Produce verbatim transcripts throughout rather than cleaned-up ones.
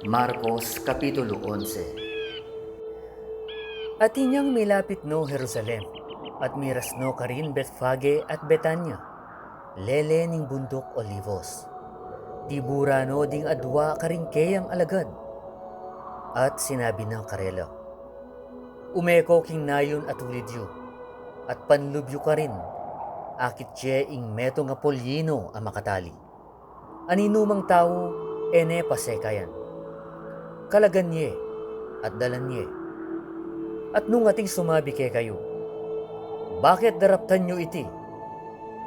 Marcos Kapitulo onse. At inyang milapit no Jerusalem, at miras no karin Betfage at Betania, lele ning bunduk Olivos, tibura no ding adua karing keyang alagad, at sinabi na karela, Ume ko king nayun a tulid yu, at panlub yu karin, akit ye ing metung a polyino a makatali, a ninumang tau e ne pasekayan. Kalagan ye, at dalan ye. At nung ating sumabi kekayu, Bakit daraptan yu iti?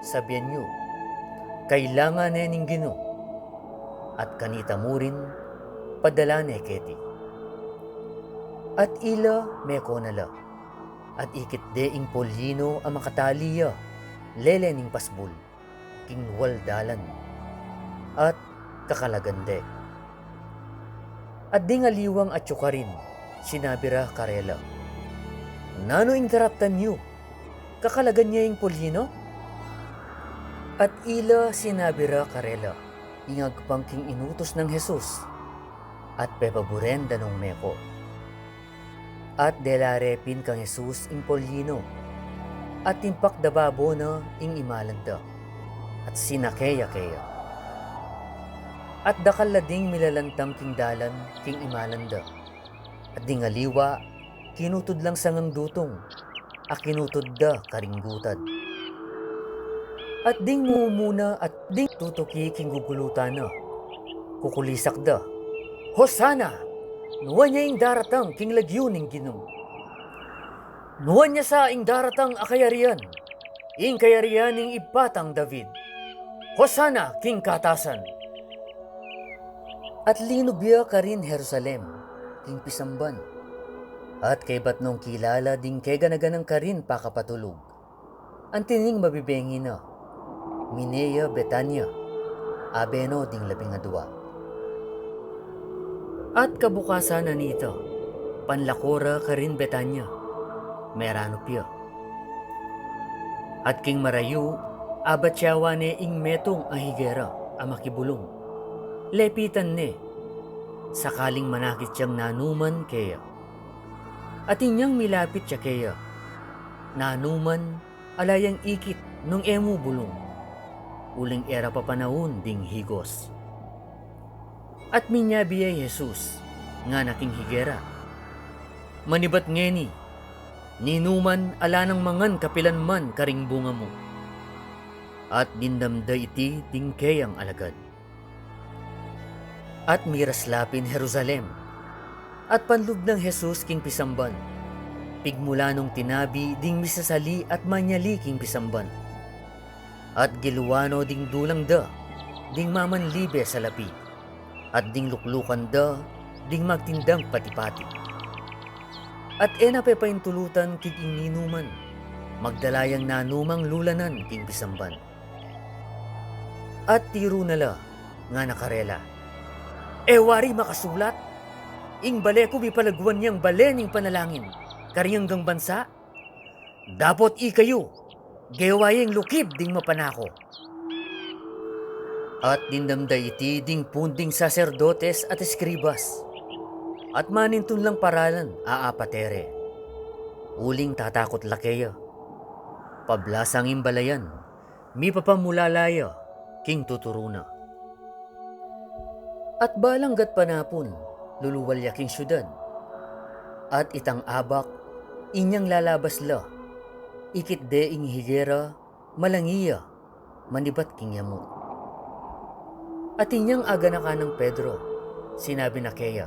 Sabian yu, Kailangan ne ning Ginu, at kanita mu rin padala ne keti. At ila meko na la, at ikit de ing polyino a makatali ya lele ning pasbul king wal dalan, at kakalagan de. At ding aliwang atyu karin, sinabi ra karela, Nanu ing daraptan yu? Kakalagan ye ing polyino? At ila sinabi ra karela ing agpang king inutus nang Jesus, at pepaburen da nong meko. At delare pin kang Jesus ing polyino, at timpak da babo na ing imalan da, at sinake ya keya. At dakal la ding milalantam king dalan king imalan da, at ding aliwa kinutud lang sangang dutung a kinutud da karing gutad. At ding mumuna at ding tutuki king gugulutan na, kukulisak da, Hosana! Nuan ya ing daratang king lagyu ning Ginu! Nuan ya sa ing daratang a kayarian, ing kayarian ning ibpa tang David! Hosana king katasan! At linub ya karin Jerusalem king pisamban, at kaybat nong kilala ding keganaganang karin pakapatulug, anti ning mabibengi na, mine ya Betania, abe no ding labing adua. At kabukasan na nita, panlako ra karin Betania, meranup ya. At king marayu, abatyawan ne ing metung a higera a makibulung. Lepitan ne, sakaling manakit yang nanuman keya. At inyang milapit ya keya, nanuman, ala yang ikit nung e mu bulung, uling e ra pa panaun ding higos. At minyabi ya i Jesus, ngana king higera, Manibat ngeni, ninuman ala nang mangan kapilan man karing bunga mu. At dimdam da iti ding keyang alagad. At miras la pin Jerusalem, at panlub nang Jesus king pisamban, pigmula nung tinabi ding misasali at manyali king pisamban. At gilwa no ding dulang da ding mamanlibe salapi, at ding luklukan da ding magtindang pati-pati. At e na pepaintulutan king ninuman magdala yang nanumang lulanan king pisamban. At tiru na la, ngana karela, E wari makasulat, Ing bale ku mipalaguan yang bale ning panalangin karing anggang bansa? Dapot ikayu, gewa ye ing lukib ding mapanako. At dimdam da iti ding pun ding saserdotes at eskribas, at manintun lang paralan a apatere, uling tatakut la keya. Pablasang ing balayan, mipapamulala ya king tuturu na. At balang gatpanapun, luluwal ya king siudad. At itang abak, inyang lalabas la, ikit de ing higera, malangi ya manibat king yamu. At inyang aganakan nang Pedro, sinabi na keya,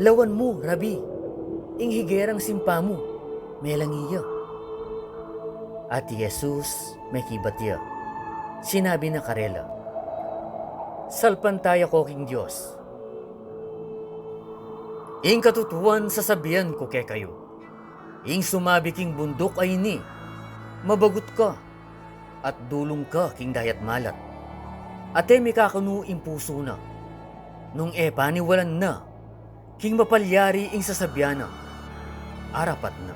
Lawan mu, Rabi, ing higerang simpa mu, melangi ya. At i Jesus, mekibat ya, sinabi na karela, Salpantaya ko king Dios. Ing katutuan sasabian ku kekayu, ing sumabi king bunduk a ini, Mabagut ka, at dulung ka king dayat malat, at e mikakanu ing pusu na, nung e paniwalan na king mapalyari ing sasabian na, Arapat na.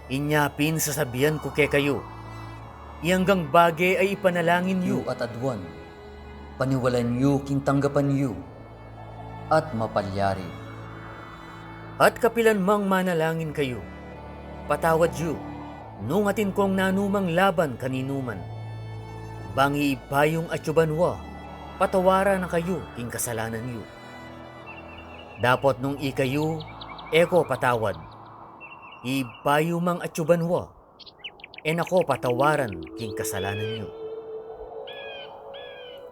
Inya pin sasabian ku kekayu, Ing anggang bage a ipanalangin yu at aduan, paniwalan yu king tanggapan yu, at mapalyari. At kapilan mang manalangin kayu, patawad yu, nung atin kong nanumang laban kaninuman. Bang i Ibpa yung atsu banua, patawaran na kayu king kasalanan yu. Dapot nung ikayu e ko patawad, i Ibpa yu mang atsu banua, e na ko patawaran king kasalanan yu.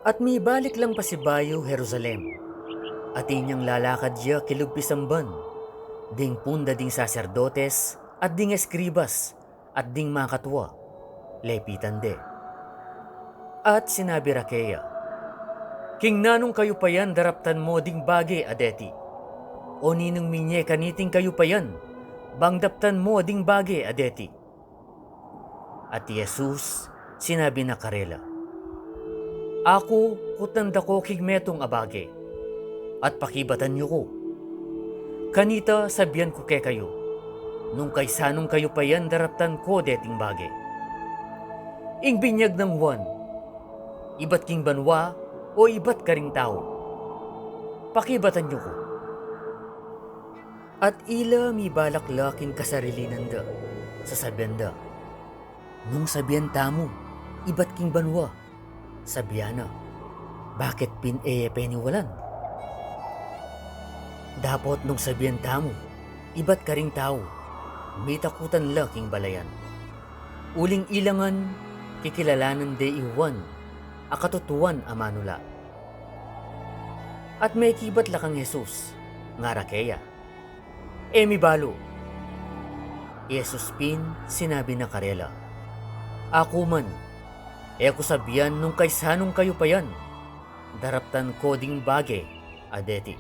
At mibalik lang pasibayu Jerusalem. Atin yang lalakad ya kilub pisamban, ding punda ding saserdotes, at ding eskribas, at ding makatua, lepitan de. At sinabi ra keya, King nanung kayupayan daraptan mo ding bage a deti? O ninung minye kaniting kayupayan, bang daptan mo ding bage a deti? At i Jesus sinabi na karela, Aku kutnan da ko king metung a bage, at pakibatan yu ku. Kanita sabian ku kekayu, nung kaysanung kayupayan daraptan ko deting bage. Ing binyag nang Juan, ibat king banua o ibat karing tau? Pakibatan yu ku. At ila mibalak la king kasarilinan da, sasabian da, Nung sabian tamu, ibat king banua, sabian na, Bakit pin e ye peniwalan? Dapot nung sabian tamu, ibat karing tau, mitakutan la king balayan. Uling ila ngan kikilalanan de i Juan a katutuan a manula. At mekibat la kang Jesus, ngara keya, E mi balu. I Jesus pin sinabi na karela, Aku man, e ku sabian nung kaysanung kayupayan daraptan ko ding bage a deti.